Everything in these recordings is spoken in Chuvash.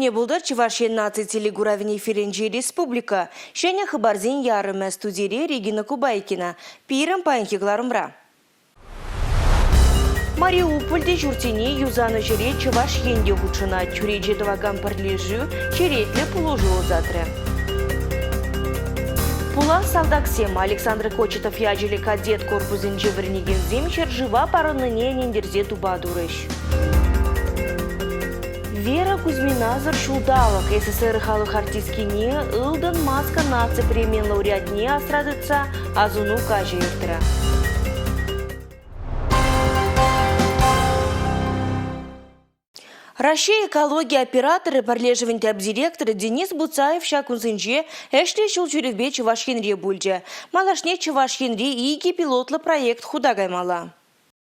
Ҫуркунне пултӑр Чӑваш Ен наци телекуравӗн эфирӗнчи республика. Ҫӗнӗ хыпарсен ярӑмӗ студире Регина Кубайкина. Пирӗн паянхи кӑларӑмра. Мариупольти ҫуртсене юсанӑ ҫӗре Чӑваш Ен те хутшӑнать. Чӳрече тӑвакан пӗрлешӳ черетлӗ пулӑшу ӑсатрӗ. Пулас салтаксем Александр Кочетов ячӗллӗ кадет корпусӗнче вӗренекенсем ҫӗршыва парӑннине ӗнентерсе тупа турӗҫ. Вера Кузьминасӑр ҫулталӑк СССР халӑх артисткине Ылтӑн маска наци премийӗн лауреатне асра тытса асӑну каҫӗ иртрӗ. Раҫҫей экологи операторӗ пӗрлешӗвӗн тӗп директорӗ Денис Буцаев ҫак кунсенче ӗҫлӗ ҫул ҫӳревпе Чӑваш Енре пулчӗ. Малашне Чӑваш Енре икӗ пилотлӑ проект хута каймалла.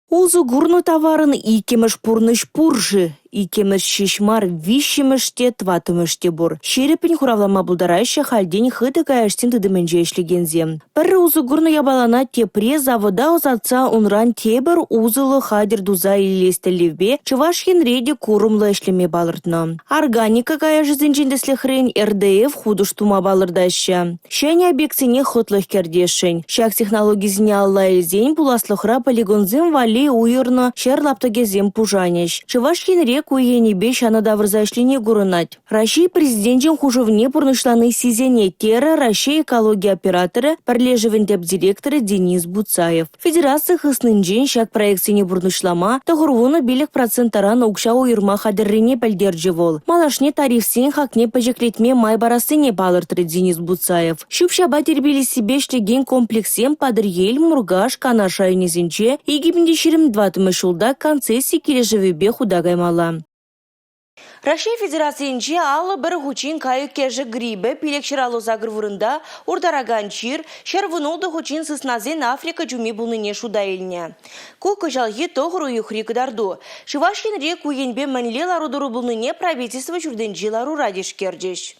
Усӑ курнӑ таварӑн иккӗмӗш пурнӑҫ пур-ши? Иккӗмӗш ҫеҫ мар, виҫҫӗмӗш те, тӑваттӑмӗш те пур. Ҫирӗппӗн хуравлама пултараҫҫӗ хальтен хытӑ каяшсен тытӑмӗнче ӗҫлекенсем. Пӗрре усӑ курнӑ япалана тепре завода ӑсатса унран тепӗр усӑллӑ хатӗр туса илес тӗллевпе Чӑваш Енре те курӑмлӑ ӗҫлеме палӑртнӑ. Органика каяшӗсенчен тӗслӗхрен РДФ хутӑш тума палӑртаҫҫӗ. Ҫӗнӗ объектсене хӑтлӑх кӗртесшӗн. Ҫак технологисене алла илсен пуласлӑхра полигонсем валли уйӑрнӑ ҫӗр лаптӑкӗсем пушанӗҫ. Чӑваш Енре ку енӗпе ҫанӑ тавӑрса ӗҫлени курӑнать. Раҫҫей Президенчӗн хушӑвне пурнӑҫлани сисӗнет, терӗ Раҫҫей экологи операторӗ пӗрлешӗвӗн тӗп директорӗ Денис Буцаев. Федераци хыснинчен ҫак проектсене пурнӑҫлама 95 процент таран укҫа уйӑрма хатӗррине пӗлтерчӗ вӑл. Малашне тарифсен хакне пӗчӗклетме май парассине палӑртрӗ Денис Буцаев. Ҫӳп-ҫапа тирпейлессипе ӗҫлекен комплекссем Патӑрьел, Муркаш, Канаш районӗсенче 2024 ҫулта концесси килӗшӗвӗпе хута каймалла. Раҫҫей Федерацийӗнче 51 хутчен кайӑк-кӗшӗк грипӗ, 558 вырӑнта уртаракан чир, 116 хутчен сыснасен Африка чуми пулнине шута илнӗ. Ку кӑҫалхи тӑхӑр уйӑхри кӑтарту. Чӑваш Енре ку енпе мӗнле лару-тӑру пулнине правительство ҫуртӗнчи ларура тишкерчӗҫ.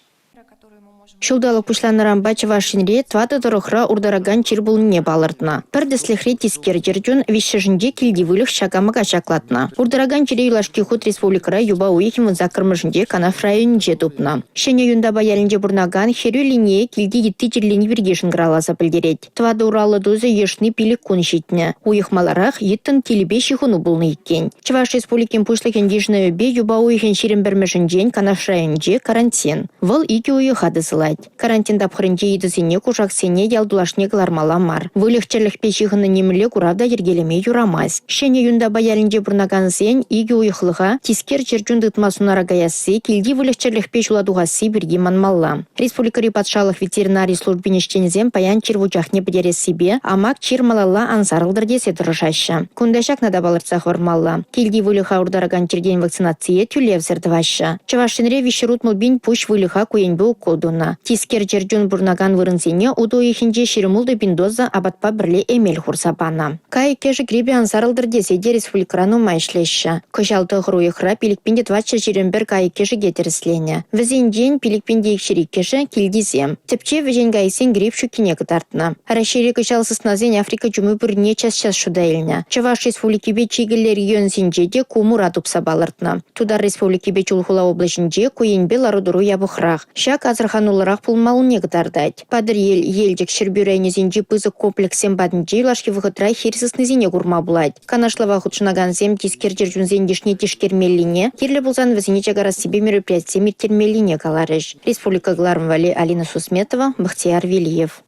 Ҫулталӑк пуҫланнӑранпа Чӑваш Енре тӑватӑ тӑрӑхра уртаракан чир пулнине палӑртнӑ. Пӗр тӗслӗхре тискер чӗр чун, виҫҫӗшӗнче килти выльӑх ҫак амака ҫаклатнӑ. Уртаракан чире юлашки хут республикӑра юпа уйӑхӗн 18-мӗшӗнче Канаш районӗнче тупнӑ. Ҫӗнӗ Юнтапа ялӗнче пурӑнакан хӗрӳ линие килти йытти чирлени пирки шӑнкӑравласа пӗлтерет. Тӑватӑ ураллӑ тусӗ йӑшни пилӗк кун ҫитнӗ. Уйӑх маларах йыттӑн тилӗпе ҫыхӑну пулнӑ иккен. Чӑваш Республикин Пуҫлӑхӗн йышӑнӑвӗпе юпа уйӑхӗн 21-мӗшӗнчен Канаш районӗнче карантин. Вӑл икӗ уйӑха тӑсӑлать. Карантин тапхӑрӗнче йытӑсене, кушаксене ял тулашне кӑлармалла мар. Выльӑх-чӗрлӗхпе ҫыхӑннӑ нимӗнле курав та йӗркелеме юрамасть. Ҫӗнӗ Юнтапа ялӗнче пурӑнакансен икӗ уйӑхлӑха тискер чӗрчун тытма сунара каясси, килти выльӑх-чӗрлӗхпе ҫула тухасси пирки манмалла. Республикӑри патшалӑх ветеринари службин ӗҫченӗсем паян чир вучахне пӗтерессипе амак чир малалла ан сарӑлтӑр тесе тӑрӑшаҫҫӗ. Кунта ҫакна та палӑртса хӑвармалла. Килти выльӑха уртаракан чиртен вакцинацие тӳлевсӗр тӑваҫҫӗ. Чӑваш Енре 360 пин пуҫ выльӑха ку енпе укол тунӑ. Тискер чӗр чун пурӑнакан вырӑнсене утӑ уйӑхӗнче 26 пин доза апатпа пӗрле эмел хурса панӑ. Кайӑк-кӗшӗк грипӗ ан сарӑлтӑр тесе те республикӑра нумай ӗҫлеҫҫӗ. Кӑҫал тӑхӑр уйӑхра 5421 кайӑк-кӗшӗке тӗрӗсленӗ. Вӗсенчен 5202-шӗ килтисем. Тӗпчев вӗҫен кайӑксен грипп ҫуккине кӑтартнӑ. Раҫҫейре кӑҫал сыснасен Африка чуми пуррине час-час шута илнӗ. Чӑваш Республикипе чикӗллӗ регионсенче те ку мура тупса палӑртнӑ. Тутар Республикипе Чулхула облаҫӗнче ку енпе лару-тӑру япӑхрах. Ҫак асӑрхануллӑрах пулмаллине кӑтартать. Патӑрьел, Елчӗк, Ҫӗрпӳ районӗсенчи пысӑк комплекссем патӗнче юлашки вӑхӑтра хир сыснисене курма пулать. Канашлӑва хутшӑнакансем тискер чӗрчунсен йышне тишкермеллине, кирлӗ пулсан вӗсене чакарассипе мероприятисем ирттермеллине каларӗҫ. Республика кӑларӑм валли Алина Сусметова, Бахтияр Велиев.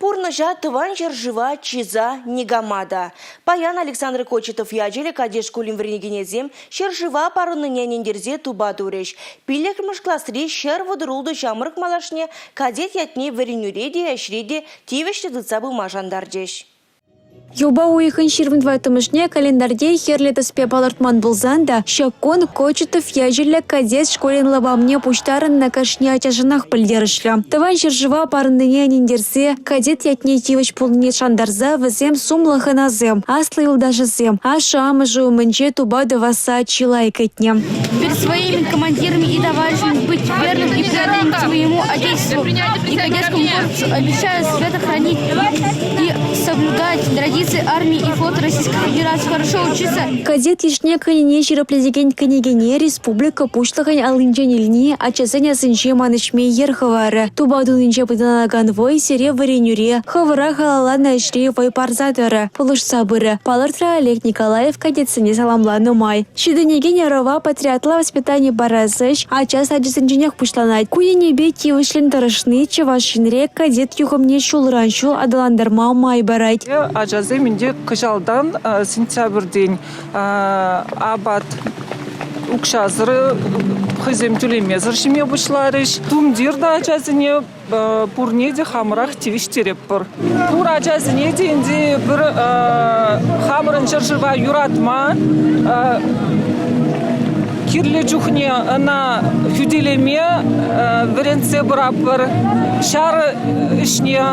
Пурнӑҫа, тӑван ҫӗршыва, чыса никама та. Паян Александр Кочетов ячӗллӗ кадет шкулӗн вӗренекенӗсем ҫӗршыва парӑннине ӗнентерсе тупа турӗҫ. Пиллӗкмӗш класри 136 ҫамрӑк малашне кадет ятне вӗренӳре те, ӗҫре те тивӗҫлӗ тытса пыма шантарчӗҫ. Юпа уйӑхӗн 24-мӗшне календарьте хӗрлӗ тӗспе палӑртман пулсан та ҫак кун Кочетов ячӗллӗ кадет шкулӗн лапамне пуҫтарӑннӑ кашни ачашӑнах пӗлтерӗшлӗ. Тӑван ҫӗршыва парӑннине ӗнентерсе, кадет ятне тивӗҫ пулнине шантарса вӗсем сумлӑ хӑнасем, аслӑ юлташӗсем, ашшӗ-амӑшӗ умӗнче тупа тӑвасса чылай кӗтнӗ. Перед своими командирами и товарищами быть верным и преданным своему Отечеству и кадетскому корпусу обещаю свято хранить и соблюдать традиции. традиции армии и флота Российской Федерации, хорошо учиться. Кадет йышне кӗнине ҫирӗплетекен кӗнекене республика Пуҫлӑхӗн аллинчен илни ачасен асӗнче манӑҫми йӗр хӑварӗ. Тупа тунинче пытанакан вӑй сире вӗренӳре, хӑвӑра халалланӑ ӗҫре вӑй парса тӑрӗ, пулӑшса пырӗ, палӑртрӗ Олег Николаев кадетсене саламланӑ май. Ҫитӗнекен ӑрӑва патриотла воспитани парас ӗҫ ача сачӗсенченех пуҫланать. Ку енӗпе тивӗҫлӗн тӑрӑшни Чӑваш Енре кадет юхӑмне ҫулран-ҫул аталантарма май парать. Ачасем ӗнтӗ кӑҫалтан сентябрьтен апат укҫасӑр хӑйсем тӳлемесӗр ҫиме пуҫларӗҫ. Тумтир та ачасене пурне те хамӑрах тивӗҫтеретпӗр. Пур ачасене те ӗнтӗ пӗр хамӑрӑн ҫӗршыва юратма, кирлӗ чухне ӑна хӳтӗлеме вӗрентсе пыратпӑр, ҫар ӗҫне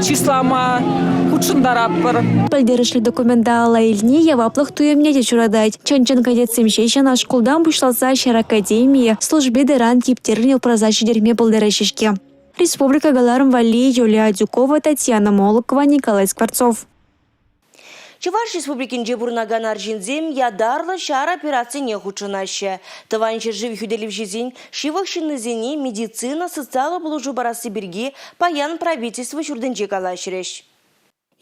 чыслама хутшӑнтаратпӑр. Пӗлтерӗшлӗ документа алла илни яваплӑх туйӑмне те ҫуратать. Чӑн-чӑн кадетсем ҫеҫ ӑна шкултан пуҫласа ҫар академийӗ, служби таран типтерлӗн упраса ҫитерме пултараҫҫӗ-ҫке. Республика кӑларӑм валли Юлия Адюкова, Татьяна Молокова, Николай Скворцов. Чӑваш Республикинче пурӑнакан арҫынсем ятарлӑ ҫар операцине хутшӑнаҫҫӗ. Тӑван ҫӗршыв хӳтӗлевҫисен ҫывӑх ҫыннисене медицина, социаллӑ пулӑшу парасси пирки паян правительство ҫуртӗнче калаҫрӗҫ.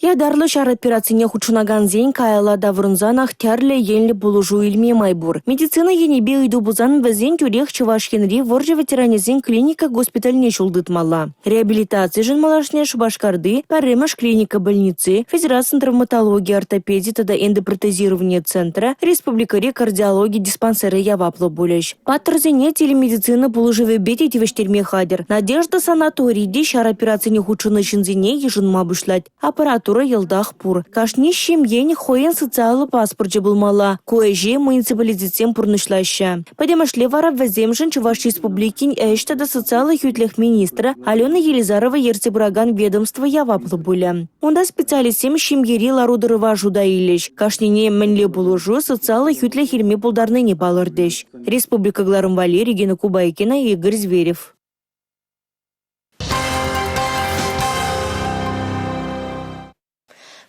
Ятарлӑ ҫар операцине хутшӑнакансен каялла таврӑнсанах тӗрлӗ енлӗ пулӑшу илме май пур. Медицина енӗпе ыйту пулсан вӗсен тӳрех Чӑваш Енри вӑрҫӑ ветеранӗсен клиника госпитальне ҫул тытмалла. Реабилитацишӗн малашне Шупашкарти пӗрремӗш клиника больници, Федерацин травматологи, ортопеди тата эндопротезировани центрӗ, республикӑри кардиологи диспансерӗ яваплӑ пулӗҫ. Паттӑрсене телемедицина пулӑшӑвӗпе те тивӗҫтерме хатӗр. «Надежда» санатори те ҫар операцине хутшӑннӑ ҫынсене йышӑнма пуҫлать. Аппаратура йӑлтах пур. Кашни ҫемьен хӑйӗн социаллӑ паспорчӗ пулмалла. Ку ӗҫе муниципалитетсем пурнӑҫлаҫҫӗ. Пӗтӗмӗшле вара вӗсемшӗн Чӑваш Республикин ӗҫ тата социаллӑ хӳтлӗх министрӗ Алена Елизарова ертсе пыракан ведомство яваплӑ пулӗ. Унта специалистсем ҫемьери лару-тӑрӑва шута илӗҫ, кашнине мӗнле пулӑшу, социаллӑ хӳтлӗх илме пултарнине палӑртӗҫ. Республика кӑларӑм валли Регина Кубайкина, Игорь Зверев.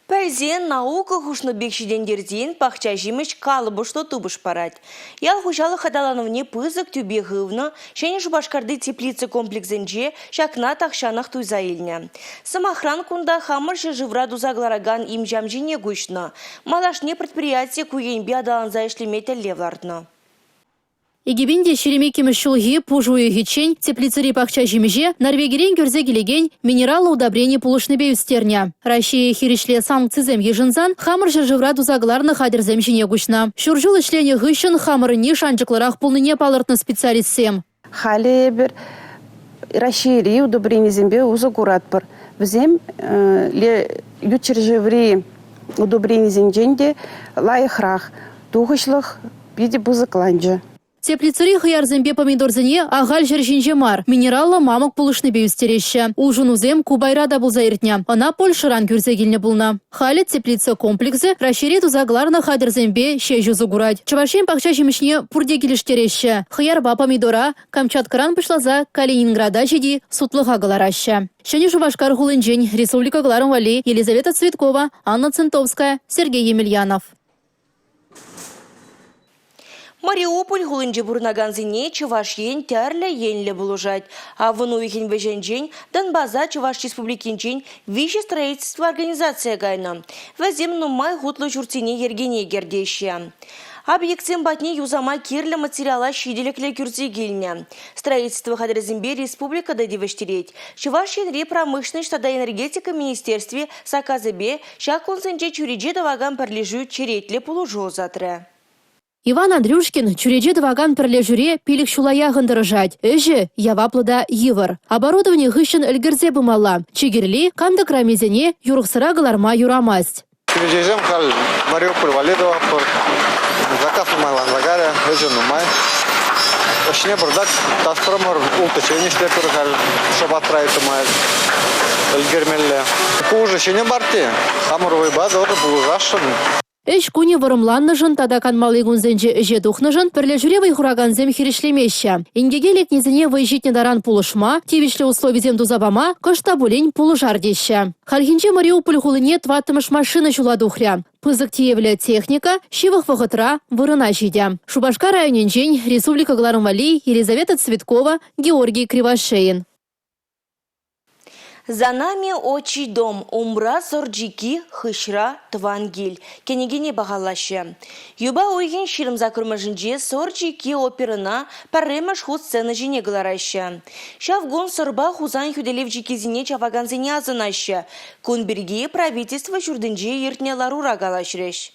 Пӗлсен, наука хушнӑ пек ҫитӗнтерсен пахча ҫимӗҫ калӑпӑшлӑ тупӑш парать. Ял хуҫалӑх аталанӑвне пысӑк тӳпе хывнӑ Ҫӗнӗ Шупашкарти теплица комплексӗнче ҫакна тахҫанах туйса илнӗ. Сӑмахран, кунта хамӑр ҫӗршывра туса кӑларакан им-ҫам ҫине куҫнӑ. Малашне предприяти ку енпе аталанса ӗҫлеме тӗллев лартнӑ. 2022 ҫулхи пуш уйӑхӗччен теплицӑри пахча ҫимӗҫе Норвегирен кӳрсе килекен минераллӑ удобрени пулӑшнипе ӳстернӗ. Раҫҫее хирӗҫле санкцисем йышӑнсан хамӑр ҫӗршывра туса кӑларнӑ хатӗрсем ҫине куҫнӑ. Ҫур ҫул ӗҫленӗ хыҫҫӑн хамӑрӑнни шанчӑклӑрах пулнине палӑртнӑ специалистсем. Халӗ эпир Раҫҫейри удобренисемпе усӑ куратпӑр. Вӗсем ют ҫӗршыври удобренисенчен те лайӑхрах, тухӑҫлӑх питӗ пысӑкланчӗ. Теплицӑри хӑярсемпе помидорсене ахаль ҫӗр ҫинче мар, минераллӑ мамӑк пулӑшнипе ӳстереҫҫӗ. Улшӑнусем ку пайра та пулса иртнӗ. Ӑна Польшӑран кӳрсе килнӗ пулнӑ. Халӗ теплица комплексӗ Раҫҫейре туса кӑларнӑ хатӗрсемпе ҫеҫ усӑ курать. Чӑваш Ен пахча ҫимӗҫне пурте килӗштереҫҫӗ. Хӑярпа помидора Камчаткӑран пуҫласа Калининграда ҫити сутлӑха кӑлараҫҫӗ. Ҫӗнӗ Шупашкар хулинчен республика кӑларӑм валли Елизавета Цветкова, Анна Центовская, Сергей Емельянов. Мариуполь хулинче пурӑнакансене Чӑваш Ен тӗрлӗ енлӗ пулӑшать. Авӑн уйӑхӗн вӗҫӗнчен Донбаса Чӑваш Республикинчен виҫӗ строительство организацийӗ кайнӑ. Вӗсем нумай хутлӑ ҫуртсене йӗркене кӗртеҫҫӗ. Объектсем патне юсама кирлӗ материала ҫителӗклӗ кӳрсе килнӗ. Строительство хатӗрӗсемпе республика та тивӗҫтерет. Чӑваш Енри промышленноҫ тата энергетика министерстви саккасӗпе Ҫак кунсенче чӳрече тӑвакан пӗрлешӳ черетлӗ пулӑшу ӑсатрӗ. Иван Андрюшкин чӳрече тӑвакан пӗрлешӳре 5 ҫула яхӑн тӑрӑшать. Ӗҫӗ яваплӑ та йывӑр. Оборудовани хыҫҫӑн ӗлкӗрсе пымалла. Чи кирли – кантӑк рамисене юрӑхсӑра кӑларма юрамасть. Чӳречесем халь Мариуполь валли тӑватпӑр. Заказ нумайланса кайрӗ, ӗҫӗ нумай. Ӗҫне пӑртак таспрӑмӑр, ултӑ ҫын ӗҫлетпӗр халь, шӑпатра тӑма ӗлкӗрмелле. Ку уже ҫӗнӗ парти, хамӑр вӑйпа тоже пулӑшасшӑн. Ӗҫ кунӗ вӑрӑмланнӑшӑн тата канмалли кунсенче ӗҫе тухнӑшӑн пӗрлешӳре вӑй хуракансем хирӗҫлемеҫҫӗ. Инкеке лекнисене вӑй ҫитнӗ таран пулӑшма, тивӗҫлӗ условисем туса пама кӑшт та пулин пулӑшар теҫҫӗ. Хальхинче Мариуполь хулине тӑваттӑмӗш машина ҫула тухрӗ. Пысӑк тиевлӗ техника ҫывӑх вӑхӑтра вырӑна ҫитӗ. Шупашкар районӗнчен республика кӑларӑм валли Елизавета Цветкова, Георгий Кривошеин. «За нами отчий дом», «Умра сӑр чикки, хыҫра тӑван кил» кӗнекене пахалаҫҫӗ. Юпа уйӑхӗн 28-мӗшӗнче «Сӑр чикки» оперӑна пӗрремӗш хут сцена ҫине кӑлараҫҫӗ. Ҫав кун Сӑрпа Хусан хӳтӗлев чиккисене чавакансене асӑнаҫҫӗ. Кун пирки правительство ҫуртӗнче иртнӗ ларура калаҫрӗҫ.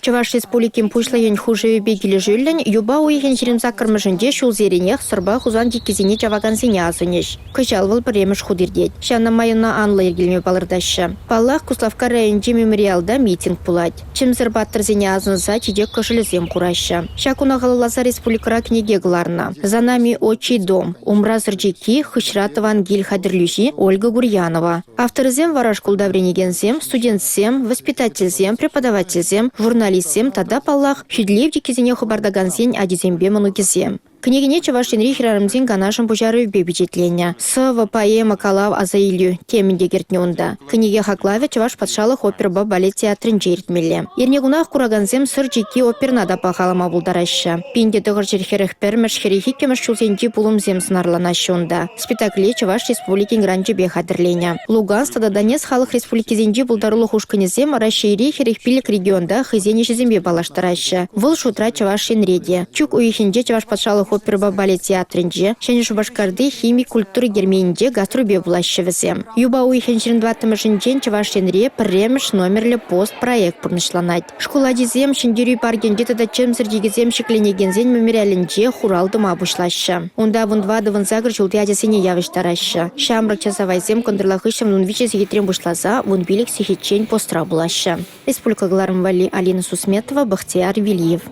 Чӑваш Республикин Пуҫлӑхӗн хушӑвӗпе килӗшӳллӗн юпа уйӑхӗн 28-мӗшӗнче ҫулсеренех Сӑрпа Хусан чиккисене чавакансене асӑнӗҫ. Кӑҫал вӑл пӗрремӗш хут иртет. Ҫавна май ӑна анлӑ йӗркелеме палӑртаҫҫӗ. Паллах, Куславкка районӗнчи мемориалта митинг пулать. Чӗмсӗр паттӑрсене асӑнса чечек кӑшӑлӗсем хураҫҫӗ. Ҫак куна халалласа республикӑра кӗнеке кӑларнӑ. «За нами отчий дом», «Умра Сӑр чикки, хыҫра тӑван кил» хатӗрлӳҫи Ольга Гурьянова. Авторӗсем вара шкулта вӗренекенсем, студентсем, воспитательсем, преподавательсем, журналистсем тата, паллах, хӳтӗлев чиккисене хӑпартакансен ачисемпе мӑнукӗсем. Кӗнекене Чӑваш Енри хӗрарӑмсен канашӗн пуҫарӑвӗпе пичетленӗ. Сӑвӑ, поэма, калав, аса илӳ темӗн те кӗртнӗ унта. Кӗнеке хаклавӗ Чӑваш патшалӑх оперӑпа балет театрӗнче иртмелле. Эрнекунах куракансем Сӑр чикки оперӑна та пахалама пултараҫҫӗ. 1941-мӗш, 42-мӗш ҫулсенчи пулӑмсем сӑнарланаҫҫӗ унта. Спектакле Чӑваш Республикин гранчӗпе хатӗрленӗ. Луганск тата Донецк халӑх республикисенчи пултарулӑх ушкӑнӗсем Раҫҫейри 45 регионта хӑйсен ӗҫӗсемпе паллаштараҫҫӗ. Вӑл шутра Чӑваш Енре те. Чӳк уйӑхӗнче Чӑваш патшалӑх оперӑпа балет театрӗнче, Ҫӗнӗ Шупашкарти хими культура керменӗнче гастрольпе пулаҫҫӗ вӗсем. Юпа уйӑхӗн 24-мӗшӗнчен Чӑваш Енре пӗрремӗш номерлӗ пост проект пурнӑҫланать. Шкул ачисем Ҫӗнтерӳ паркӗнче тата чӗмсӗр чикӗсем ҫӗкленекенсен мемориалӗнче хурал тӑма пуҫлаҫҫӗ. Унта 14-18 ҫулти ачасене явӑҫтараҫҫӗ. Ҫамрӑк часавайсем кӑнтӑрла хыҫҫӑн 13 сехетрен пуҫласа 15 сехетчен постра пулаҫҫӗ. Республика кӑларӑм валли Алина Сусметова, Бахтияр Велиев.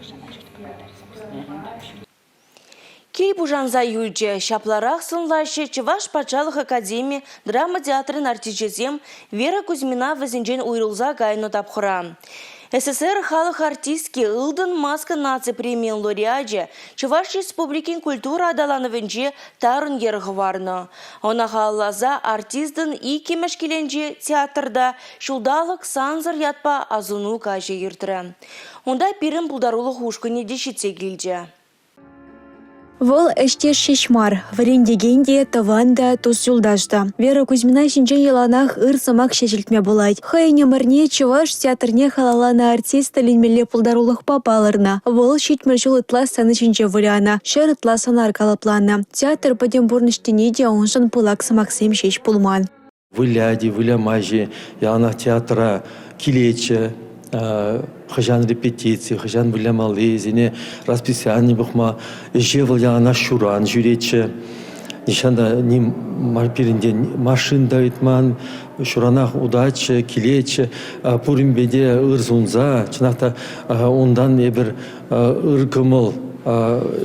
Кил пушанса юлчӗ. Ҫапларах сӑнлаҫҫӗ Чӑваш патшалӑх академи драма театрӗн артисчӗсем Вера Кузьмина вӗсенчен уйрӑлса кайнӑ тапхӑра. СССР халӑх артистки, Ылтӑн маска наци премийӗн лауреачӗ Чӑваш Республикин культура аталанӑвӗнче тарӑн йӗр хӑварнӑ. Ӑна халалласа артистӑн иккӗмӗш килӗнче театрта «Ҫулталӑк сансӑр» ятпа асӑну каҫӗ иртрӗ. Унта пирӗн пултарулӑх ушкӑнӗ те ҫитсе килчӗ. Вӑл ӗҫтеш ҫеҫ мар, вӗрентекен те, тӑван та, тус-юлташ та. Вера Кузьмина ҫинчен яланах ыр сӑмах ҫеҫ илтме пулать. Хӑйӗн ӗмӗрне чӑваш театрне халалланӑ артист тӗлӗнмелле пултарулӑхпа палӑрнӑ. Вӑл 70 ҫул ытла сцена ҫинче вылянӑ, ҫӗр ытла сӑнар калӑпланӑ. Театр пӗтӗм пурнӑҫ тени те уншӑн пылак сӑмахсем ҫеҫ пулман. Вылять-и, вылямасть-и, яланах театра килетчӗ. Хӑҫан репетици, хӑҫан вылямаллисене расписание пӑхма. Ӗҫе вӑл яланах ҫуран ҫӳретчӗ. Нихҫан та ним пирӗнтен машин та ыйтман, ҫуранах утатчӗ, килетчӗ. Пуринпе те ыр сунса, чӑнах та унтан эпир ыр кӑмӑл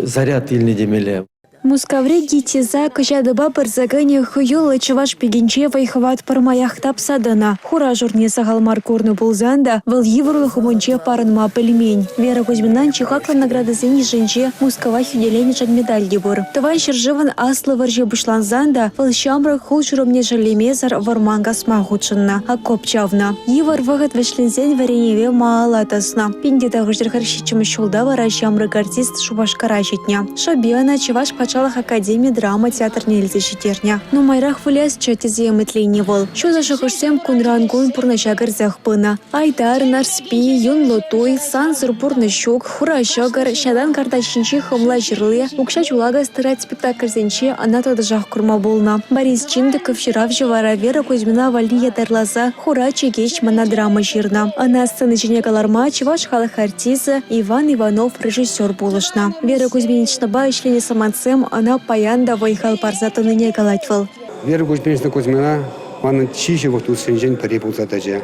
заряд илнӗ темелле. Мускаври ГИТИСа кӑҫатӑпа пырса кӗнӗ хӑюллӑ чӑваш пикинче вӑй-хӑват пӗрмаях тапса тӑнӑ. Хура-шурне сахал мар курнӑ пулсан та вӑл йывӑрлӑх умӗнче парӑнма пӗлмен. Вера Кузьминан чи хаклӑ наградӑсен йышӗнче Мускава хӳтӗленӗшӗн медаль те пур. Тӑван ҫӗршывӑн Аслӑ вӑрҫи пуҫлансан та вӑл ҫамрӑк хул-ҫурӑмне шеллемесӗр вӑрман касма хутшӑннӑ, окоп чавнӑ. Йывӑр вӑхӑт вӗҫленсен вӗренӗве малалла тӑснӑ. 1947 ҫулта вара ҫамрӑк артист Шупашкара ҫитнӗ. Шӑпи ӑна Чӑваш патшалӑх академи драма театрне илсе ҫитернӗ. Нумайрах вылясчӗ тесе ӗмӗтленнӗ вӑл. Ҫутӑ шухӑшсем кунран-кун пурнӑҫа кӗрсех пынӑ. Айтар, Нарспи, Юнлӑ туй, Сансӑр пурнӑҫ ҫук, Хура ҫӑкӑр, Ҫатан карта ҫинчи хӑмла ҫырли, Укҫа чула кастарать спектакльсенче ӑна тӑтӑшах курма пулнӑ. Борис Чиндыков ҫыравҫӑ вара Вера Кузьмина валли ятарласа «Хура чӗкеҫ» монодрама ҫырнӑ. Ӑна сцена ҫине кӑларма Чӑваш халӑх артисчӗ Иван Иванов режиссер пулӑшнӑ. Вера Кузьминичнӑпа ӗҫленӗ самантсем ӑна паян та вӑй-хал парса тӑнине калать вӑл. Вера Кузьминична Кузьмина манӑн чи ҫывӑх туссенчен пӗри пулса тӑчӗ.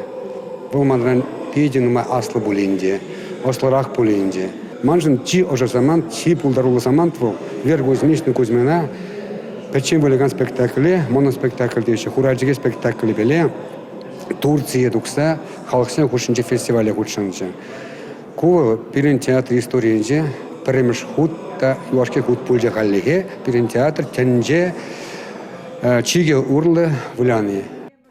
Вӑл манран питӗ нумай аслӑ пулин те, ӑслӑрах пулин те. Маншӑн чи ӑшӑ самант, чи пултаруллӑ самант вӑл Вера Кузьминична Кузьмина пӗччен вылякан спектакле, моноспектакль теҫҫӗ, Хура чӗкеҫ спектаклӗпеле. Турцие тухса халӑхсен хушшинчи фестивале хутшӑнчӗ. Ку вӑл пирӗн театр историйӗнче пӗрремӗш хут та юлашки хут пулчӗ хальлӗхе. Пирӗн театр тӗнче чикӗ урлӑ выляни.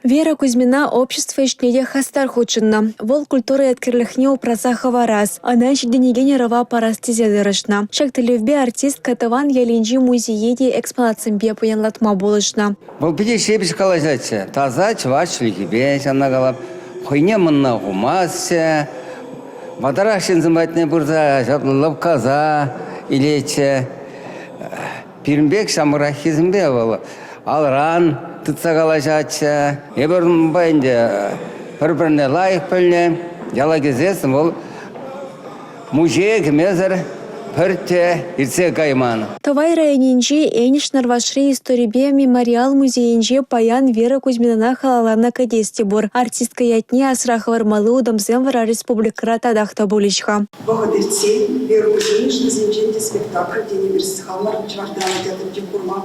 Вера Кузьмина общество ӗҫне те хастар хутшӑннӑ. Вӑл культура еткерлӗхне упраса хӑварас, ӑна ҫитӗнекен ӑрӑва парас тесе тӑрӑшнӑ. Ҫак тӗллевпе артистка тӑван ялӗнчи музее те экспонатсемпе пуянлатма пулӑшнӑ. Вӑл питӗ ҫепӗҫ калаҫатчӗ. Таса чӑваш чӗлхипе ҫавна калап. Хӑйне мӑнна хумастчӗ. Ватӑрах ҫынсем патне пырса ҫапла лӑпкаса илетчӗ. Пирӗн пек ҫамрӑкраххисемпе вӑл алран тытса калаҫатчӗ. Эпир унпа ӗнтӗ пӗр-пӗрне лайӑх пӗлнӗ. Яла килсессӗн вӑл музее кӗмесӗр пӗртте иртсе кайман. Тӑвай районӗнчи Энӗш Нӑрвашри историпе мемориал музейӗнче паян Вера Кузьминана халалланӑ кӗтес те пур. Артистка ятне асра хӑвармалли утӑмсем вара республикӑра татах та пулӗҫ-ха. Вӑхӑт иртсен Вера Кузьминичнӑсенчен те спектакль тенӗ пек хамӑр Чӑваш драма театрӗнче курма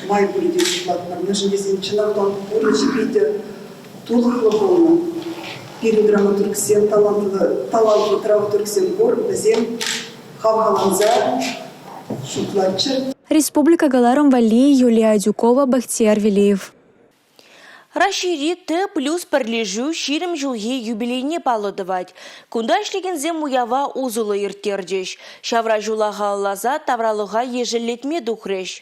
май пулӗ тесе шутлатпӑр. Мӗншӗн тесен чӑнах та пурнӑҫ питӗ тулӑхлӑ пулнӑ. Пирӗн драматургсем, талантлӑ, талантлӑ драматургсем пур, вӗсем хавхаланса шутлаччӑр. Республика кӑларӑм валли Юлия Адюкова, Бахтияр Велеев. Раҫҫейри Т плюс пӗрлешӳ 20 ҫулхи юбилейне паллӑ тӑвать. Кунта ӗҫлекенсем уява усӑллӑ ирттерчӗҫ. Ҫавра ҫула халалласа тавралӑха ешӗллетме тухрӗҫ.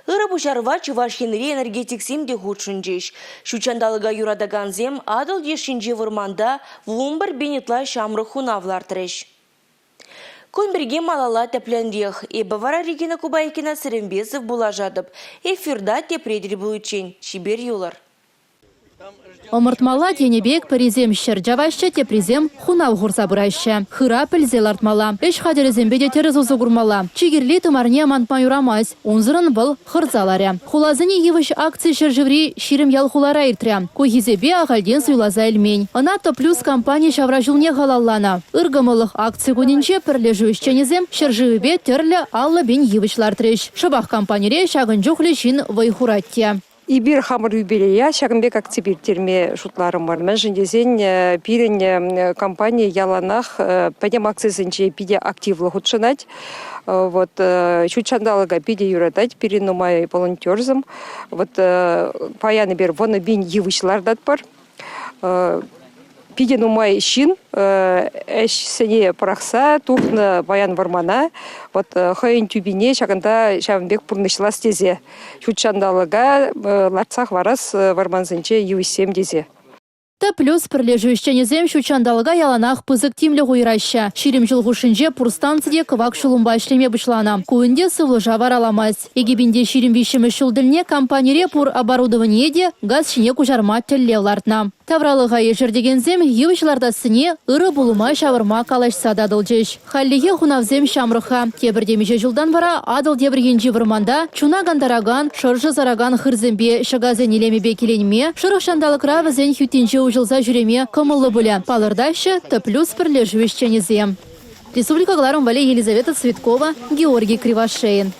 Ырӑ пуҫарӑва Чӑваш Енри энергетиксем те хутшӑнчӗҫ. Ҫут ҫанталӑка юратакансем Атӑл йышшинчи вӑрманта 11 пин ытла ҫамрӑк хунав лартрӗҫ. Кун пирки малалла тӗплӗнрех. Эпӗ вара Регина Кубайкина сӗрӗмпе сывпуллашатӑп. Эфирта тепре тӗл пуличчен чипер юлӑр. Ӑмӑртмалла тенӗ пек пӗрисем ҫӗр чаваҫҫӗ, теприсем хунав хурса пыраҫҫӗ. Хыра пӗлсе лартмалла. Ӗҫ хатӗрӗсемпе те тӗрӗс усӑ курмалла. Чи кирли тымарне амантма юрамасть, унсӑрӑн вӑл хӑрса ларӗ. Хуласене йывӑҫ акци ҫӗршыври 20 ял-хулара иртрӗ. Ку хисепе ахальтен суйласа илмен. Ӑна Топлюс компани ҫавра ҫулне халалланӑ. Ыркӑмӑллӑх акци кунӗнче пӗрлешӳ ӗҫченӗсем ҫӗршывӗпе тӗрлӗ 50 пин йывӑҫ лартрӗҫ. Шӑпах компанире ҫакӑн чухлӗ ҫын вӑй хурать те. Эпир хамӑр юбилея ҫакӑн пек акципе ирттерме шутларӑмӑр. Мӗншӗн тесен пирӗн компани яланах пӗтӗм акцисенче питӗ активлӑ хутшӑнать. Вот ҫут ҫанталӑка питӗ юратать пирӗн нумай волонтерсем. Вот паян эпир вунӑ пин йывӑҫ лартатпӑр. Питӗ нумай ҫын ӗҫсене пӑрахса тухнӑ паян вӑрмана. Вот хӑйӗн тӳпине ҫакӑнта ҫавӑн пек пурнӑҫлас тесе ҫут ҫанталӑка лартса хӑварас вӑрмансенче йывӑҫсем тесе. Т плюс пӗрлешӳ ӗҫченӗсем ҫут ҫанталӑка яланах пысӑк тимлӗх уйӑраҫҫӗ. 20 ҫул хушшинче пур станци те кӑвак ҫулӑмпа ӗҫлеме пуҫланӑ. Ку ӗнтӗ сывлӑша вараламасть. 2023 ҫул тӗлне компанире пур оборудование те газ ҫине куҫарма тӗллев лартнӑ. Тавралӑха ешертекенсем йывӑҫ лартассине ырӑ пулӑма ҫавӑрма калаҫса татӑлчӗҫ. Хальлӗхе хунавсем ҫамрӑк-ха. Тепӗр темиҫе ҫултан вара Атӑл тепӗр енчи вӑрманта чуна кантаракан, шӑршӑ саракан хырсемпе ҫӑкасен илемӗпе киленме, шӑрӑх ҫанталӑкра вӗсен хӳттинче уҫӑлса ҫӳреме кӑмӑллӑ пулӗ, палӑртаҫҫӗ Т плюс пӗрлешӳ ӗҫченӗсем. Республика кӑларӑм валли Елизавета Цветкова, Георгий Кривошеин.